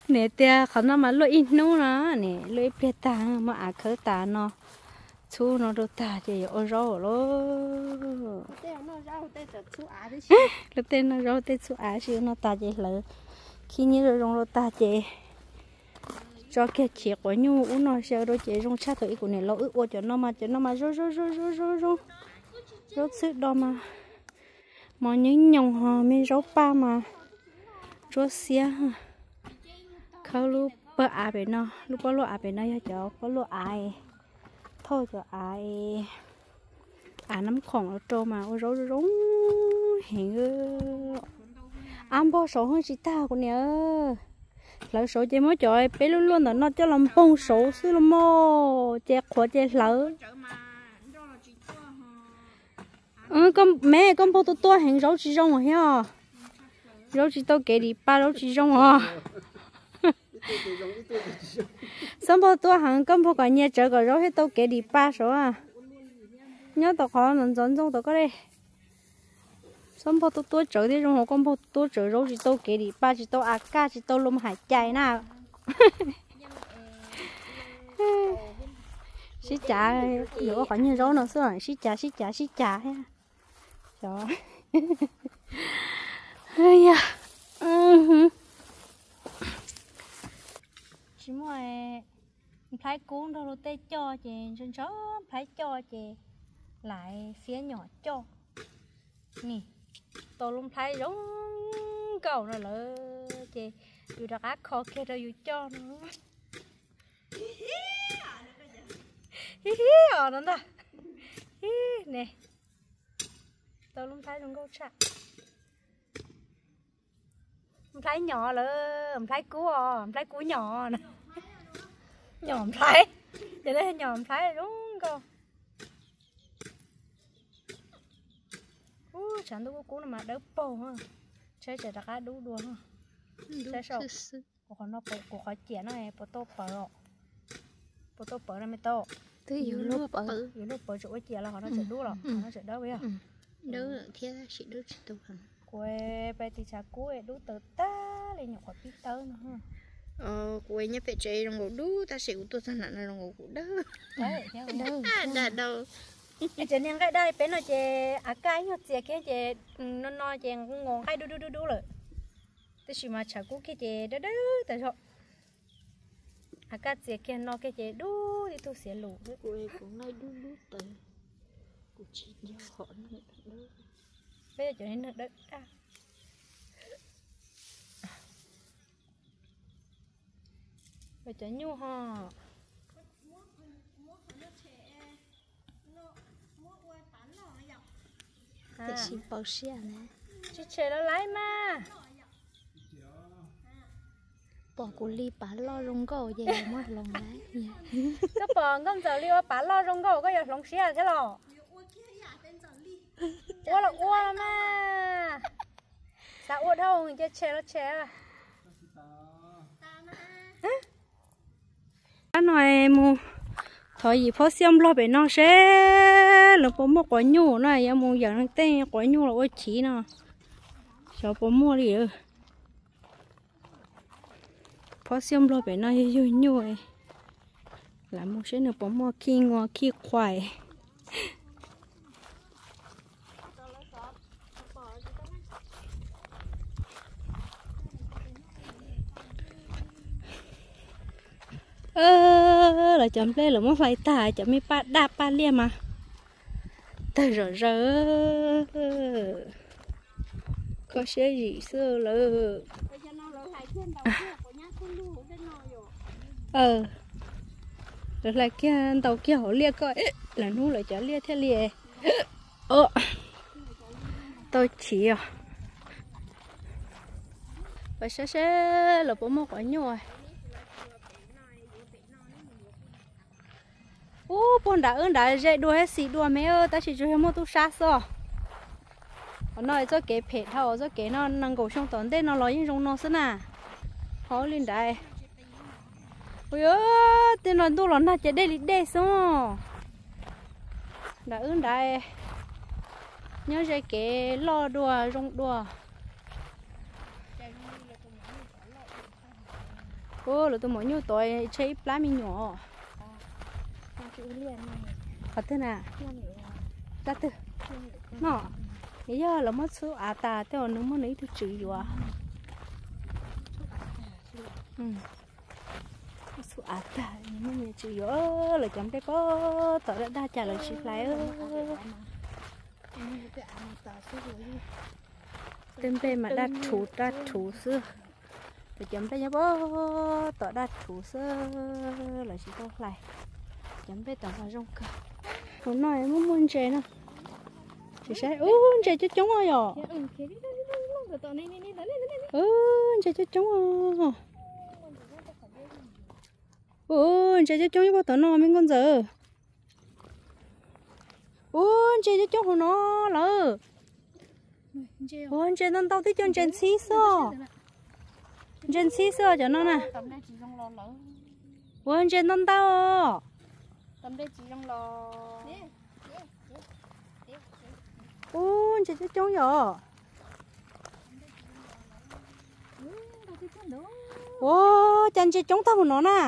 Niam tias qhov no mas luaj ib hnub no, niam luaj ib pliag tag, muab av khawb tas no, txhub no rau tag ces yuav ua zaub lawm. Luag tej noj zaub tej txhub av, tab sis no tag ces hlawv khib nyiab zoo zoo rau tag ces tso kiag chiv quav nyuj ub no xyaw rau ces zoo tshaj thaum ub kuv niam laus wb ua cov no mas, cov no mas zoo zoo zoo zoo zoo zoo, zaub txhwb do mas mos nyob nyoos ho me zaub paj mas ntsuab xiab. Khawb lub pawg av pem no, lub pob luaj av pem no yog cov pob luaj av, thauj cov av, av nab khoom los rau mas ua zaub zoo heev. Av npog saud heev tsis tag kuv niam. Hlawv saud ces muab cov peb lub luaj ntawm no coj los npoog saud xwb los mas ces qhuav ces hlawv. Me koj npog tuaj tuaj heev zaub tsis zoo thiab. Zaub tsis tau kev dim pa, zaub tsis zoo os. Xob npog tuaj heev, koj npog kom nyias tsawv kom zaub thiaj tau kev dim pa saud. Nyob tom qhov ntxoov ntxoo tom koj li. Xob npog tuaj tuaj tsawv thiab zoo, koj npog tuaj tsawv zaub tsis tau kev dim pa, tsis tau a kaj, tsis tau loo hais cai na. Sib cav, yuav ua qhov nyiag zaub no xwb, sib cav sib cav sib cav thiab. Yog tsis muaj nplhaib kub nrog luag tej coj ces ntshaw ntshaw nplhaib coj ces laiv fiab nyom coj. Nim, tau lub nplhaib zoo nkauj no lawm ces yus rov qab kho kiag rau yus coj no. Hib hib os no ntag. Hib ne, tau lub nplhaib zoo nkauj tshaj. Nplhaib nyom lawm, nplhaib kub os, nplhaib kub nyom. Nyom nplhaib, ces nyom nplhaib zoo nkauj. Ub, tshav ntuj kub kub no mas dawb paug, ntshe tsam rov qab dub dua. Kuv qhov ciam no puas tau pawv os? Puas tau pawv no me tau? Twb yuav luag pawv, yuav luag pawv tseem ua ciam los qhov no tseem dub los qhov no tseem dawb yog. Dawb thiab tab sis dub tsis tu heev. Kuv pais tiv tshav kub dub tawv tag li nyuam qhuav pib tawb no. Kuv nyob pem tsev zoo nkaus dub tab sis kuv tuaj txog nram no zoo nkaus kuv dawb. Dawb. Cov niag nqaij daj peb no ces a kaj ib nyuag txias kiag ces no no ces nkaus nqaij dub dub dub dub lawm. Tab sis mas tshav kub kiag ces dawb dawb tas zog. A kaj txias kiag no kiag ces dub tib tug xiav lus. Kuv nqaij dub dub tawv, kuv tsis nco hom. Peb yog cov neeg dawb daj. Cov nyuj ho. Tiam sis npau siab na. Tsis tshem los laiv mas. Pom kuv li pav loj zoo nkauj ces muab hloov laiv. Koj pom Nkauj Ntxawm li ua pav loj zoo nkauj koj yuav hloov siab thiab los? Ua los ua mas. Xav ua dhau ces tshem los tshem. Ab no mus thov yim phob xiab nplog pem no seb lawv puas muaj quav nyuj no, yuav mus yawm tej quav nyuj los ua chiv no. Xyov puas muaj li. Phob xiab nplog pem no yog yug nyuj. Lam mus seb nws puas muaj khij ngua khij qhuais. Lawv cov nplej lawv muab hlais tag, cov me paj daj paj liaj mas tawg zom zaws. Kho siab zim xwb lawm. Lawv hlais kiag ntaus kiag hauv liaj ko, lawv hnub lawv cov liaj thiaj li tau chiv os. Pais saib seb lawv puas muaj quav nyuj. Ub, puag nrad wb nrad ze dua thiab xis dua me, tab sis tsuas yog muaj tub sab xwb. Qhov no txoj kev phem dhau, txoj kev no nees nkaum xyoo tom ntej no los yeej zoo no xwb na. Ho li nrad, ua tej no ntuj los nag ces dej li dej xwb. Nrad wb nrad nyob ze kev loj dua zoo dua. Ua lawv tus maum nyuj tod tshe ib plab me nyuam. Qhov twg na? Plab twg? No, nws yog lawv muab txhub av tas tej zaum nws muaj nws ib tug tswv yuav. Muab txhub av tag nws muaj nws tswv yuav. Lawv cov nplej puag tom daj daj cas lawv tsis hlais. Tej nplej mas daj rhuv daj rhuv xwb. Lawv cov nplej nyob puag tom daj rhuv xwb, lawv tsis tau hlais. Cov nplej tom zos zoo kawg. Hauv no muaj muaj ntses no. Tsis saib, ub, ntses coob coob yom. Ub, ntses coob coob. Ub, ntses coob coob nyob puag tom no me nkauj ntxawm. Ub, ntses coob coob hauv no lawm. Ua ntses ntau ntau tib co ntses ntxhib xwb. Ntses ntxhib xwb cov no na. Ua ntses ntau ntau. Ub, ntses coob coob yom. Ua cas ntses coob tag mus no na.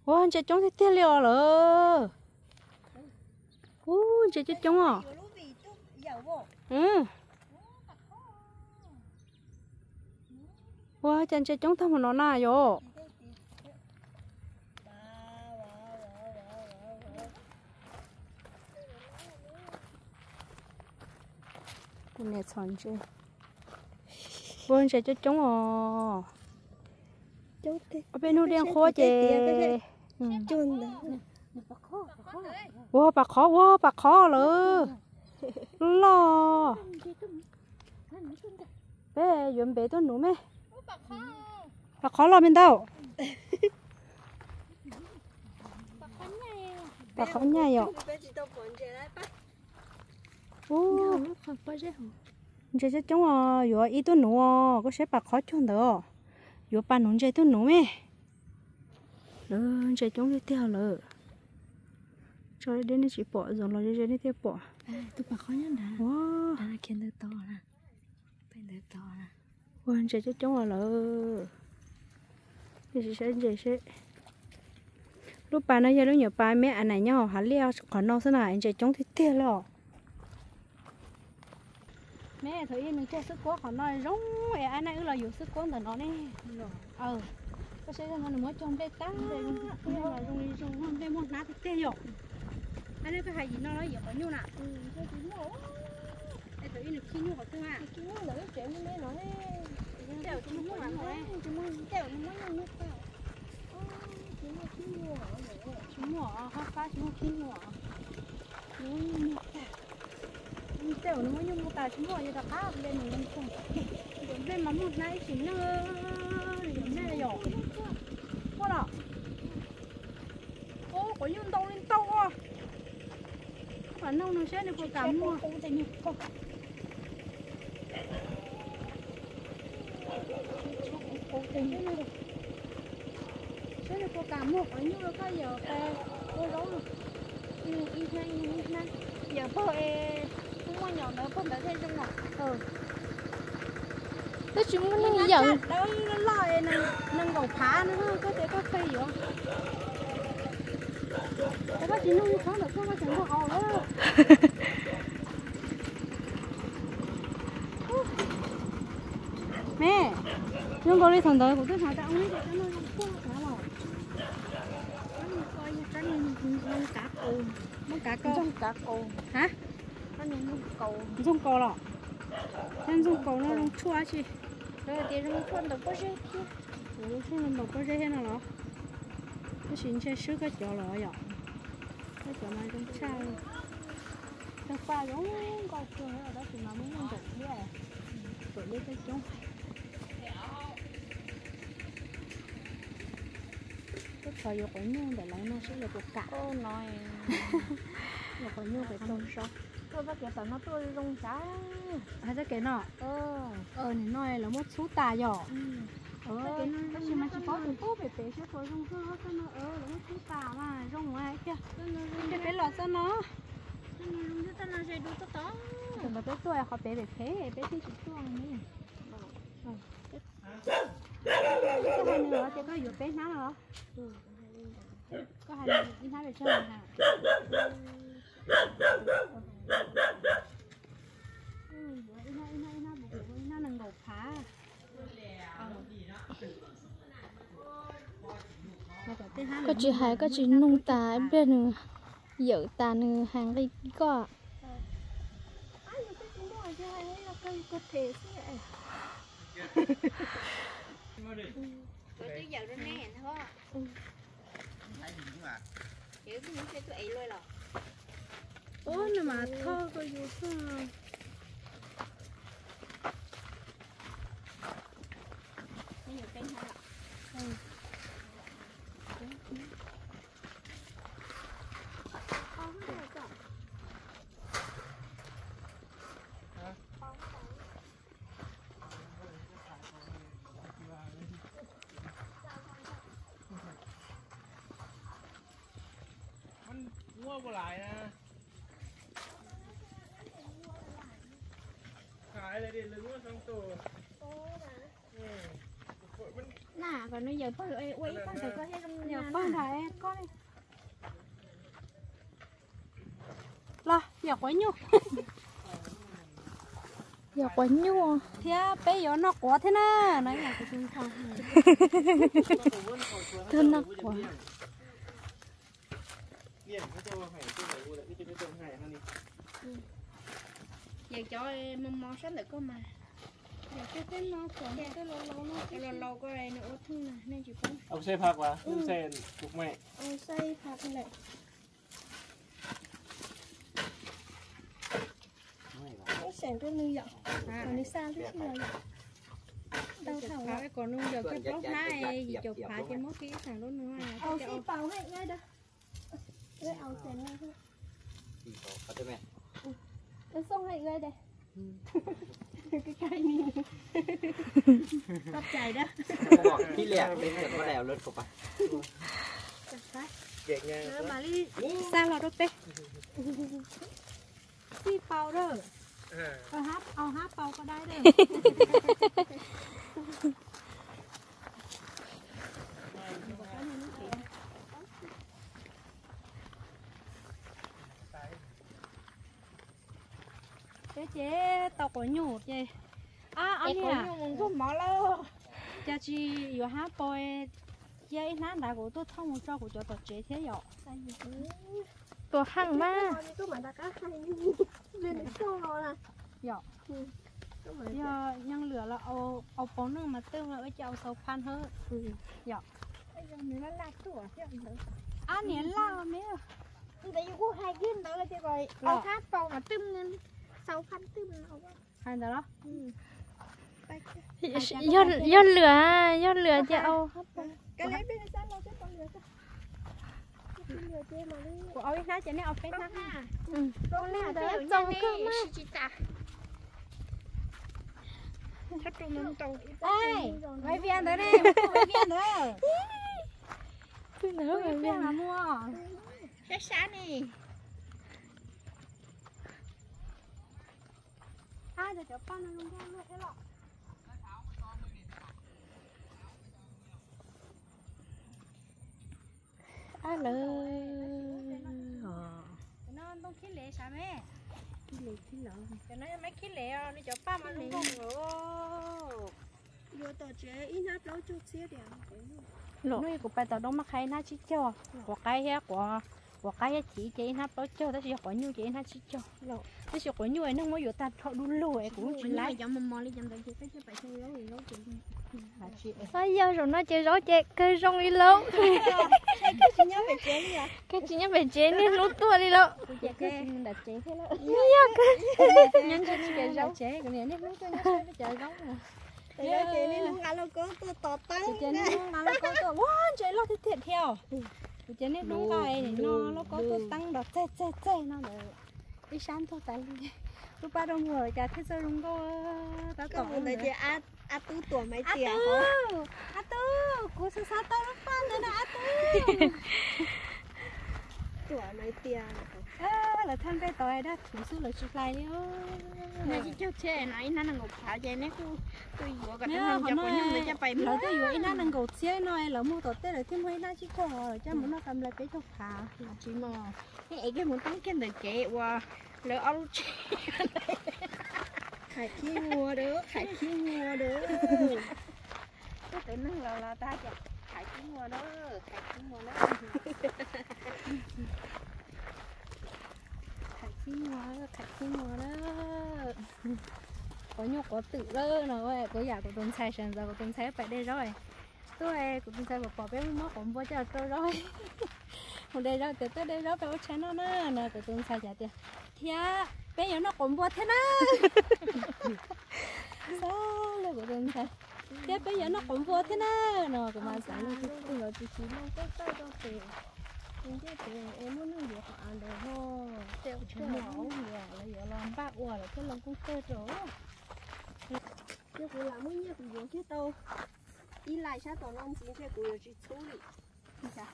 Ua ntses coob tiag tiag li os lawm. Ub, ntses coob coob os. Ua cas ntses coob tag mus no na yom. Kuv niam txhom ntses. Ua ntses coob coob os. Ob peb hnub dej nqhuab ces. Ua pas qhov, ua pas qhov lawm. Loj. Peb yuav npes tuaj nuv me. Pas qhov loj me ntau. Pas qhov nyaj yom. Ntses coob coob os, yuav ib tuaj nuv os, koj saib pas qhov cuag ntawd os. Yuav pas nuv ntses tuaj nuv me. Lawv ntses coob tiag tiag lawm. Tso deb nej tsis pom, zoom los ze ze nej thiaj pom. Ua ntses coob coob os lawm. Nej sim saib ntses seb. Lub pas no yog lub nyuam pas me a nais nyob hav liaj qhov no xwb na, ntses coob tiag tiag li os. Me thaum ub nws cog xwb kuab qhov no zoo es ab naj wb los yuav xwb kuab ntawm no ne. Koj saib no nws muab cog nplej tag, zoo li zoo, nplej muaj hnab tiag tiag yom. Ab naj koj hais yim no los yim qhov nyuj na. Es thaum ub nws khib nyuj qhov twg na? Tej zaum tsis muaj, tej zaum nws muab nyuj muag tag. Tsis muaj, hab fab tsis muaj khib nyuj. Tej zaum nws muab nyuj muag tas tsis muaj, yog rov qab li nws zoo tag. Nplej mas muaj hnab ib sim neej, nplej yom. Muaj los. Ub, quav nyuj ntau li ntau os. Pam noog nws saib nws puas kam muag. Saib nws puas kam muag quav nyuj rau koj yawm pes ua zaub. Ib hnab ib hnab yawm pog es kuj muaj nyom ntawd pog ntawd thiaj zoo os. Twb tsis muaj neeg yawm. Dawb loj es nees nkaum phav no koj tias koj kheev yuav. Koj tsis nug li qhov ntawm koj, koj tseem nug hauv lawm. Me, zoo nkaus li thaum ntawd kuv twb hais tas ua li cas koj noj zoo puag kav los. Zoo kav qus, muab kav koj. Zoo kav qus. Ha? Ntxoog kaus los? Yog ntxoog kaus no zoo tshuaj tsi? Tias zoo tshuaj ntaus pob zeb thiab. Zoo tshuaj ntaus pob zeb thiab no los? Tab sis ntshe swb koj cov los yom. Koj cov mas zoo tshaj. Tawg paj zoo nkauj kawg tab sis mas muaj muaj ntaum liab, ntaum liab coob coob. Koj thov yuav quav nyuj ntawm lawv no seb lawv puas kam. Yuav quav nyuj pem rau so. Tuaj txoj kev tom no tuaj zoo sav. Hais txoj kev no. Nim no lawv muab txhub tas yom. Tab sis mas tsis paub tus tub pem pem seb puas zoo xwb, txoj no lawv muab txhub tas mas zoo tiag. Peb los txoj no. Tus ntawd peb tuaj qhov pem pem phem peb thiaj tsis tuaj ne. Koj hais nws los ces koj yuav peb hnab los? Koj hais nws ib hnab pes tsawg na? Yuav ib hnab, ib hnab, ib hnab, ib hnab nees nkaum phav. Koj tsis hais, koj tsis nug tas ib pliag nws yawm tas nws hais nqi koj. Ua, nws mas tho ko yus xwb. Na, kom nws yawm pawg ua ib pawg ntawd koj thiaj zoo. Yawm pawg ntawd koj li. Los, yawm quav nyuj. Yawm quav nyuj. Thiab peb yuav noj quav thiab na. Tuaj noj quav. Yawm cov mos mos sab ntawm koj mas. Yawm tej no, cov laus laus ko nws ua thooj na, nej tsis paub. Ông xayผักhả? Ông xay cục mẹ. Ông xayผักlawm. Ub, seem rau nws yom. Kom nws xa tib si los yom. Tau thaum kom nws yog koj plaub hnab, yim caum phav ces muab kiag ib xeem rau nws. Au xij paus hais ua da. Xoo hais ua da. Koj cais da. Mam li xa los rau peb. Xij paus da. Au hab paus ko dai da. Peb ces tau quav nyuj ces, ab, ob niag, cas tsis yuav hab paus, cia ib hnab ntawd kuv tuaj thauj mus tso kuv cov tom tsev thiab yom. Tua heej mas. Yog, yog nyeej lwam los au paus neej mas twj mas ua cas au xau phaj hawb. Yog. Ab niam laj me. Ntawd yus kuj hais kiag ntawd tias kom au hab paus mas twj xau phaj twj. Hais ntawd los? Yog lwam, yog lwam ces au hab paus. Kuv au ib hnab ces nej au peb hnab. Vais vias ntawd ne, vais vias ntawd. Sab sab ne. Ab, cov paj no zoo nkauj luaj thiab los. Ab lawm os. Cov no ntoo khib lev sav me. Cov no yog maiv khib lev os, nws cov paj mas zoo nkauj. Yuav tom tsev ib hnab plaub caug txhiab tiag. Hnub kuv pais tom Doob Mab Qhais ib hnab tsib caug, quav qaib thiab, quav qaib thiab chiv ces ib hnab plaub caug, tab sis yog quav nyuj ces ib hnab tsib caug. Tab sis quav nyuj es neeg muab yuav tag nrho du lug es kuv tsis laib. Yog zaum no ces zaub ces kawg zoo li lauj. Koj tsis nyob pem tsev niaj hnub tuaj li lauj. Yog, niaj hnub tuaj nyob saib peb cov zaub. Ces niaj hnub nqa lauj kaub tuaj, ua ntses loj tiag tiag thiab. Ces niaj hnub nqa no lauj kaub tuaj teeb nrov txeg txeg txeg no ntawd. Ib sab ntuag tas li. Lub paj rau muag cas thiaj txawj zoo nkauj tab tom ntawd. Ab Tub tuam maiv tias, Ab Tub, kuv xav xav tau lub paj ntawd na Ab Tub. Tuam lawv tias lawv thaj npej tau dab thuv xwb lawv tsis hlais li. Neb ib caug tsheb no ib hnab nees nkaum phav ces neb kuj tuaj yuav kom tau cov quav nyuj ntawd coj pais muag. Lawv tuaj yuav ib hnab nees nkaum txhiab no lawv muag tom tej lawv thiaj muag ib hnab tsib caug lawv coj mus noj kas nplais peb caug phav. Tsis mog, neb ev kiag mus teeb kiag ntawm kev uas lawv ob lub tsheb. Qhais khib muag dawb, qhais khib muag dawb. Tej tus neeg los los tag tias qhais khib muag dawb, qhais khib muag dawb. Qhais khib muag, qhais khib muag na. Quav nyuj quav twm lawm no, kuv yam kuv tus ntxhais sawv ntxov kuv tus ntxhais pais de zaub. Tuaj kuv tus ntxhais pom pom peb muab quav npua coj rau zaub. Mus de zaub tias tuaj de zaub peb ua tshais noj na no kuv tus ntxhais cas tias thiab peb yuav noj quav npua thiab na. Xav li kuv tus ntxhais thiab peb yuav noj quav npua thiab na no kuv mas xav li tus los tsis tsis loo tej tawj rau pem, ncej pem es muaj neeg yuav qhov av ntawd ho. Tej ua tshais noj lawv yuav los npaj ua lawv thiaj loo koob tawj rau. Yog kuv lam muaj nyiaj kuv yuav kiag tau ib lais sab tom no ntxiv ntshe kuv yuav tsis txhub li.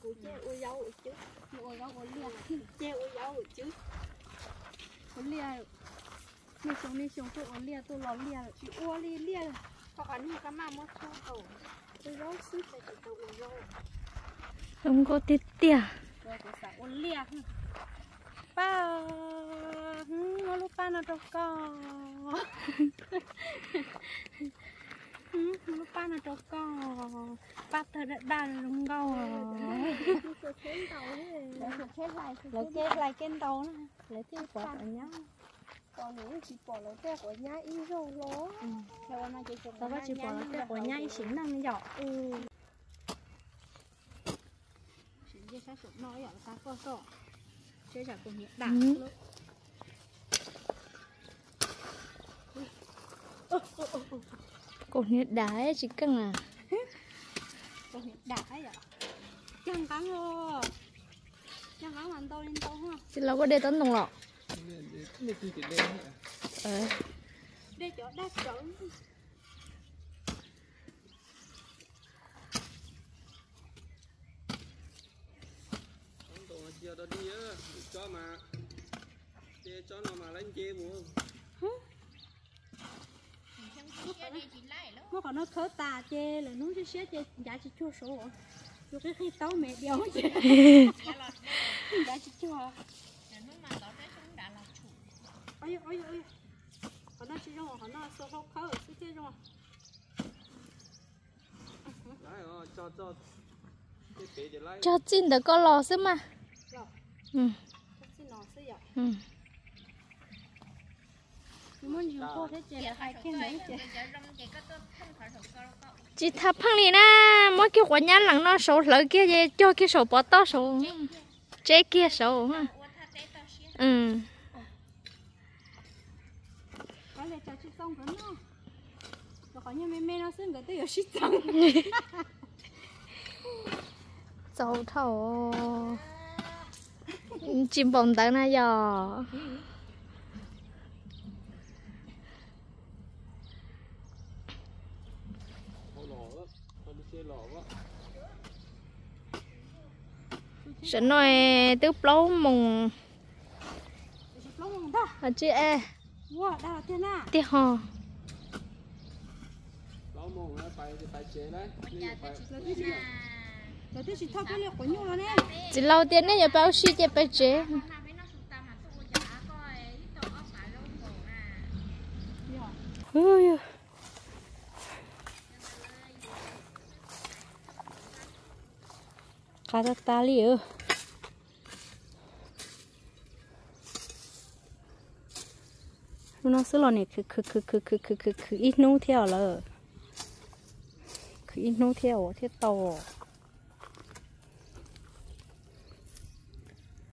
Kuv cia ua zaub ua cwb, ua zaub ua liaj, cia ua zaub ua cwb. Ua liaj, niaj xyoo niaj xyoo tuaj ua liaj tuaj lo liaj tsis ua li liaj. Koj qhov niag koj maj muab txhub tau, ua zaub xwb ces tsis tau ua zaub. Zoo nkauj tiag tiag. Kuv xav ua liaj. Paj, muab lub paj no rau koj. Muab lub paj no rau koj. Paj tawg daj daj zoo nkauj. Lawv kev hlais kev ntau na, lawv thiaj pom quav nyab. Pom nws tsis pom lawv tej quav nyab ib zaug los. Tau koj tsis pom lawv tej quav nyab ib sim neej yom. Sim nce sab saum no yom, tag koj toj. Seb zam kaus hniav dam. Kaus hniav dam tsis keej a. Kaus hniav dam yom. Cag nqeeb os. Cag nqeeb mas ntau li ntau. Tsis los koj de tob ntoo los. De cov daj tsawv. Muab qhov no khawb tas ces lawv hnub siab siab ces ncav tsis cuag saud. Tus qig qig taub me diav ces ncav tsis cuag. Qhov no tsis zoo, qhov no xua hau khawb xwb thiaj zoo. Cog txij ntawm koj los xwb mas. Tsis tau pheej li na, muab kiag quav nyab leem no saud hlawv kiag ces cog kiag saum pov toj saud, tseb kiag saud. Txaus dhau. Tsis npaum ntawd na yog. Tam no twb plaub moos. Tsis e, tiag ho. Txiv laus tias nej yuav pais ua si ces pais tsev. Qab tag tag li. Lub no xwb los nim khwv khwv khwv khwv khwv khwv khwv ib hnub thiab os lawm. Khwv ib hnub thiab ua thiaj tau.